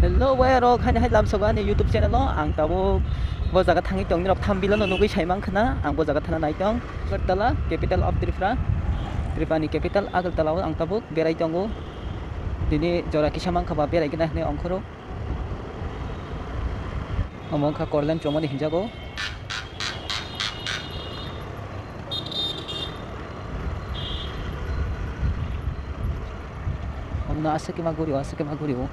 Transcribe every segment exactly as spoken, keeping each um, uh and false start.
Hello, boy rok, haini hai lamsogo ani YouTube channel o. Ang tabuk bo jaga thangwi tong, nirok thumbnail no nugwi sai mankha na, ang bo jaga thana nai tong. Agartala, capital of Tripura, Tripura ni capital Agartala o ang tabuk berai tongo. Tini jora kisa mankha ba berai gana hinwi ongkhoro. Omo wngkha Korlen chomoni hinjago. Omno aswk khe ma guri o, aswk khe ma guri o.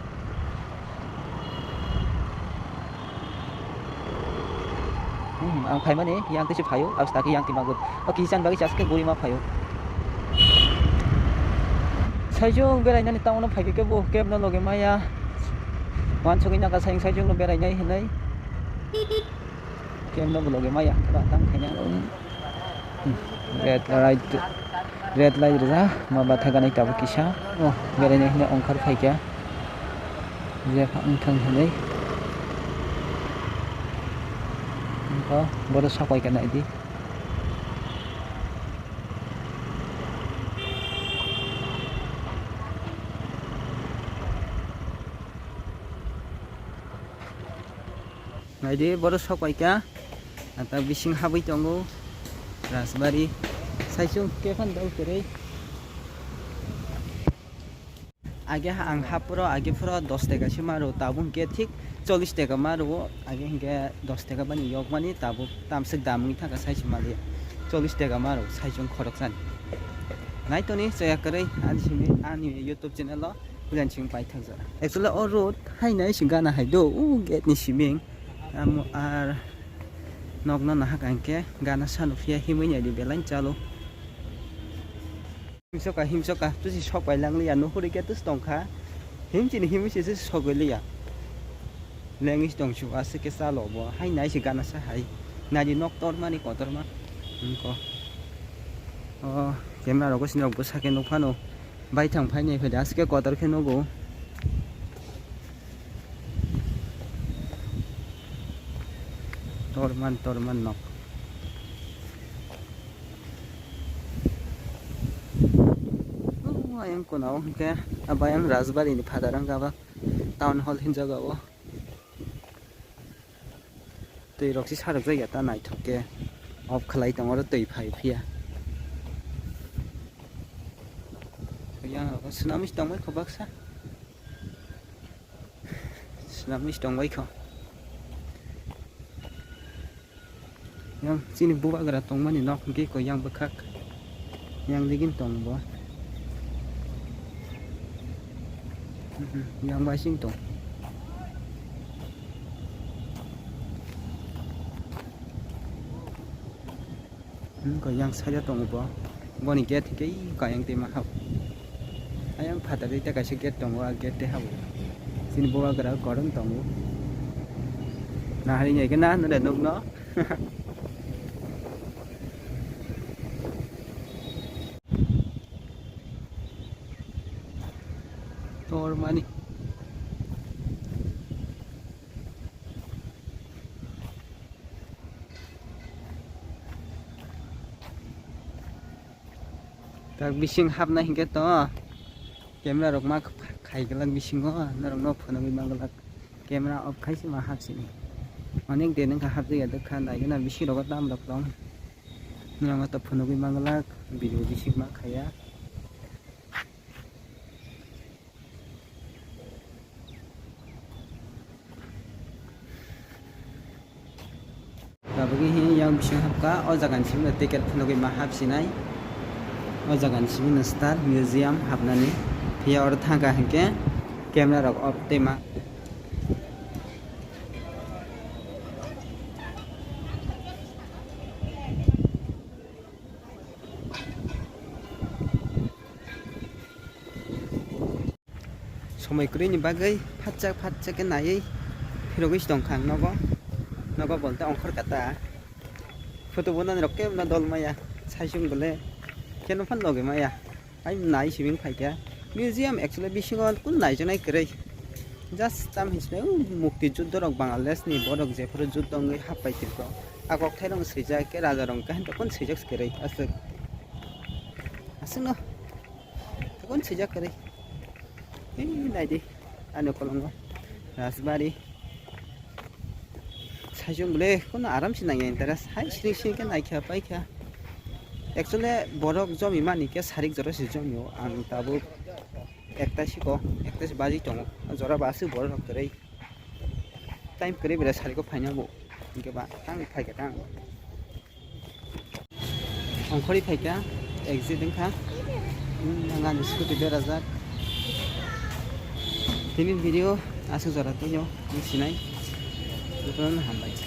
Hmm, ang phaimani yang tisi phaio, abs taki yang tima guri. O kisa bagwi chas khe guri ma phaio. Saijung berainani town o phaikhe kebo kebno loge maya. Wansugwi naka sayung saijung no berainai hinwi. Kemno bo loge maya, ba tang khaina. Hmm. Red light, red light rijak, ma batha ganai tabuk kisa. Oh, beraina hino ongkhor phaikha. Je pha wngthang hinwi. Bo, bodo sapai kha naidi. Naidi, bodo sok paikha. Ata bising habwi tongo. Rajbari. Saisung kefan dol kwrwi. Age ha-, ang hapro, age phuro dos taka se maro, tabuk hwnkhe thik chollish taka maro. Age hwnkhe dos taka bani yok mani, tabuk tamswk dam wngwi thangkha saisung mali. Chollish taka maro, saisung khoroksani. Naitoni chaya kwrwi ani simi, ani YouTube channel o. Puila chwng paithakjak. Actually, o road haino se gana hai do, o gate ni siming. Amo ar nokno nahak ang khe gana sano phiya himwi naidi belai chalo. Himsoka, himsoka, tusi sok pai lang liya, nuhuri khe tusi tongkha. Himchini himwi se se sogwi liya. Lengwi se tongsu, aswk khe chalo bo. Haino se gana sa hai. Naidi nok tormani kotorma. Himko. O camera rogo sini rok bwsa khe nukphano. Baithang phainai phaida aswk kotor khe nugo. Torman, torman nok. O ayang kono hwnkhe abayang Rajbari ni phataro wngkha ba town hall hinjago. Twi rok se sarok jak ya ta naithok khe off khlai tongo oro twi phai phiya. Yang rok swnamwi tongbai kho baksa. Swnamwi tongbai kho. Yang chini bubagra tongmani nok hwnkhe koi yang bwkhak. Yang digin tong bo. Mhm, yang bai sing tong. Hmm, koi yang side o tongo bo. Boni gate hwnkhe ih kayang twi ma hap. Ayang phatar tei kaisa gate tongo, a gate tei habo. Chini bubagra koron tongo. Nahari nai khe na nade nukno. Tor mani. Tak bising hapna hinkhe to camera rok ma khai glak bisingo, norok no phunugwi ma glak. Camera off khai se ma hap sini. Onek din wngkha hapjak ya dokha, naigwna bising rogo tam rok tong. Norok no to phunugwi ma glak, video bising ma khaiya. Tabukhe hini yang bising hapkha, o jaga ni simi no ticket phunugwi ma hap sinai. O jaga ni simi no Star Museum hapnani. Phiya oro thangkha hinkhe camera rok off tei ma. Somoi kwrwini bagwi phatsa phatsa khe naiwi phirogwi se tongkha ang nogo. Nogo bolte ongkhor kata. Photo bonani rok khe no dol maya. Saisung bole khe no phan logi maya. Ai nai sibing phaikha. Museum actually bisingo kun naijaknai kwrwi. Just tam hinwi mukti juddho rok Bangladesh ni borok jephuru juddho wngwi happai tongo. A kokthai rok swijak khe raja rok kaham rok kun swijak kwrwi aswk. Aswkno. Tei kun swijak kwrwi. Hei, naidi. Ani kolongo. Rajbari. Saichung bole kono aram se nangya interest. Hai sri sri ke naikha paikha. Actually borok jomi mani ke sarik jora se jomio. Ang tabuk ekta siko, ekta se baji tongo. Jora ba aswk borok rok kwrwi. Time kwrwi bela sariko phaina bo. Hingke ba tang phaikha tang. Ongkhorwi phaikha, exit wngkha. Hmm, ang ani scooty berajak. Tini video aswk jora tongyo, ang sinai. Jotono hambai.